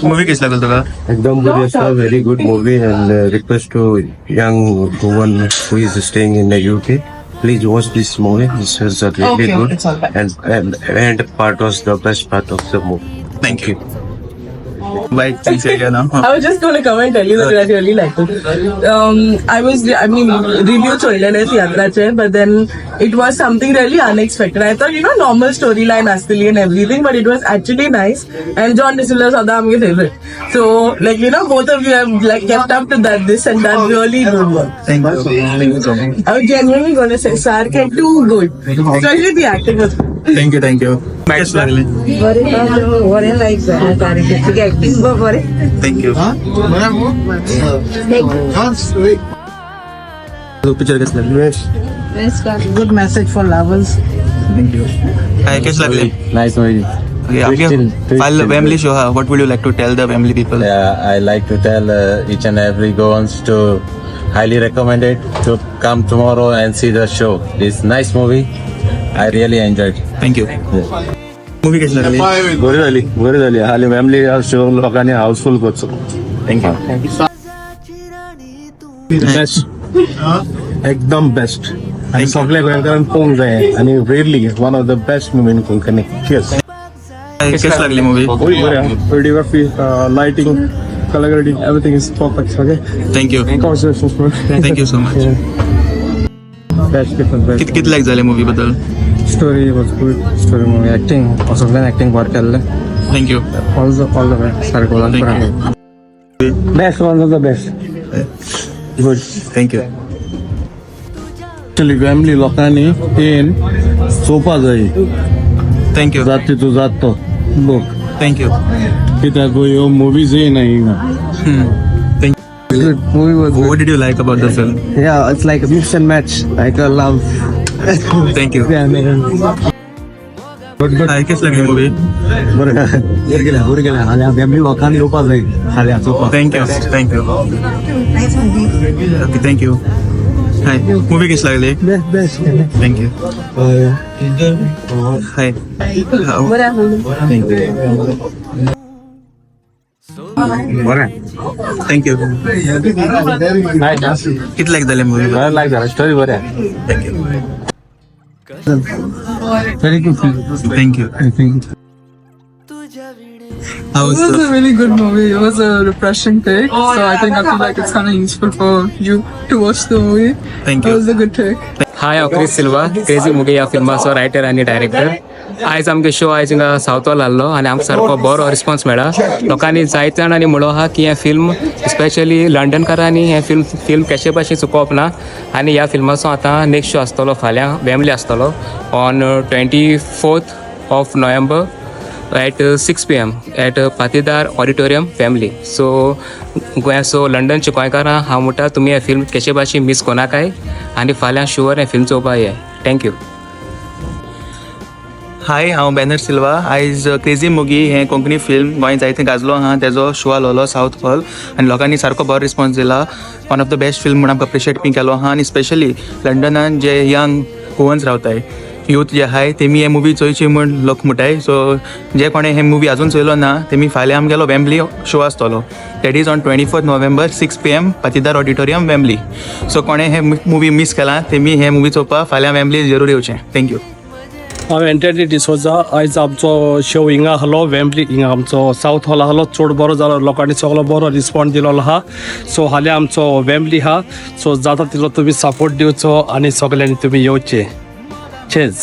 Movie कशी लागली तुका? एकदम बरी आसा. Very good movie and request to young Goan who is staying in the UK, please watch this movie. This is a really good and part was the best part of the movie. Thank you. Bye, sincere ना. I was just going to come and tell you that I really liked it. I was, I mean, review चोयलेले तियात्राचे, but then it was something really unexpected. I thought, normal storyline आसतली and everything, but it was actually nice. And John D'Souza सदां आमगे favorite. So, like, both of you have like kept up to that, this and that really good work. Thank you, thank you so much. I was genuinely going to say, सारखे too good. Especially the acting was thank you, thank you. कशी लागली? बरें, बरें लायक जालें सारकें. तुगे acting बरें. Thank you. Picture कसं लागली? Good message for lovers. हाय, कशी लागली? Nice movie. Okay, आमगे फाल वेम्बली शो हा. What would you like to tell the Wembley people? Yeah, I like to tell each and every Goans to highly recommend it to come tomorrow and see the show. This nice movie. I really enjoyed. Thank you. Movie कशी लागली? बरी झाली, बरी झाली. हाली family show लोकांनी housefull करचो. Thank you. Best, एकदम बेस्ट आणि सगळ्या गोंयकारांक पळोवंक जाय आणि really one of the best movie in Konkani. Cheers. कशी लागली मूवी? बरें. Videography, lighting, color grading, everything is perfect. Okay, thank you. Congratulations, man. Thank you so much. Best, different, best. किती किती लायक झाले मूवी बद्दल? Story was good. Story, movie, acting, सगळ्यान acting बरें केल्लें. Thank you. All the best. सारकें thank you. Best, one of the best. Good. Thank you. Actually family लोकांनी येन चोवपा जाय. Thank you. जात तितू जात तो लोक. Thank you. कित्याक ह्यो मुवीज येयना हिंगा. Good movie was good. What did you like about the film? Yeah, it's like a mix and match, like a love. Thank you. Yeah, man. Good, good. हाय, कशी लागली मूवी? बरें गेलें, बरें गेलें. हाल्या फॅमिली लोकांनी येवपा जाय हाल्या चोवपाक. Thank you, thank you. Okay, thank you. Hi, movie कशी लागली? Best, best. Thank you. हाय. बरें. Thank you. बरें. Thank you. किती लायक झाले मूवी? बरें लायक जालें, स्टोरी बरें. Thank you. Very good film. Thank you. I think. How It was a really good movie. It was a refreshing take. So I think I feel like it's kind of useful for you to watch the movie. It thank you. Was a good take. हाय, हांव क्रिस Silva, crazy मुगी ह्या फिल्माचो writer आनी director. आयज आमगे show आयज हिंगा south hall आहलो आनी आमकां सारको बरो रिस्पॉन्स मेळ्ळा. लोकांनी जायते जाणांनी म्हणलो आहा की हें फिल्म, स्पेशली लंडनकारांनी हें फिल्म कशे भाशेन चुकोवप ना. आनी ह्या फिल्माचो आतां नेक्स्ट शो आसतलो फाल्यां वेम्बली आसतलो on 24th of November at 6 p.m. at Patidar Auditorium, Wembley. So Goa, so लंडनचे गोंयकारां, हांव म्हणटा, तुमी हें फिल्म कशे भाशेन मीस कोनाकाय आनी फाल्यां शुअर हें फिल्म चोवपा ये. Thank you. हाय, हांव बॅनर सिल्वा. आयज क्रेजी मुगी हें कोंकणी फिल्म गोंय जायते गाजलो आहा, तेजो शो आसलोलो सावथ हॉल आनी लोकांनी सारको बरो रिस्पॉन्स दिला. One of the best film म्हूण आमकां अप्रिशिएट बी केलो आहा. आनी स्पेशली लंडनान जे यंग गोवन्स रावताय, यूथ जे आहाय, तेमी हे मुवी चोयची म्हूण लोक म्हणटाय. सो जे कोणें हे मुवी अजून चोयलो ना, तेमी फाल्यां आमगेलो वेम्बली शो आसतलो. That is on 24th November, 6 p.m., Patidar Auditorium, Wembley. So कोणें हे मुवी मीस केला, तेमी हे मुवी चोवपाक फाल्यां वेम्बली जरूर येवचें. Thank you. हांव एंटनी डिसोजा. आयज आमचो शो हिंगा आहलो वेम्बली, हिंगा आमचो सावथ हॉल आहलो. चड बरो जालो, लोकांनी सगळो बरो रिस्पॉन्स दिलोलो आहा. सो हाल्यां आमचो वेम्बली आहा. सो जाता तितलो तुमी सपोर्ट दिवचो आनी सगल्यांनी तुमी येवचे. चेज.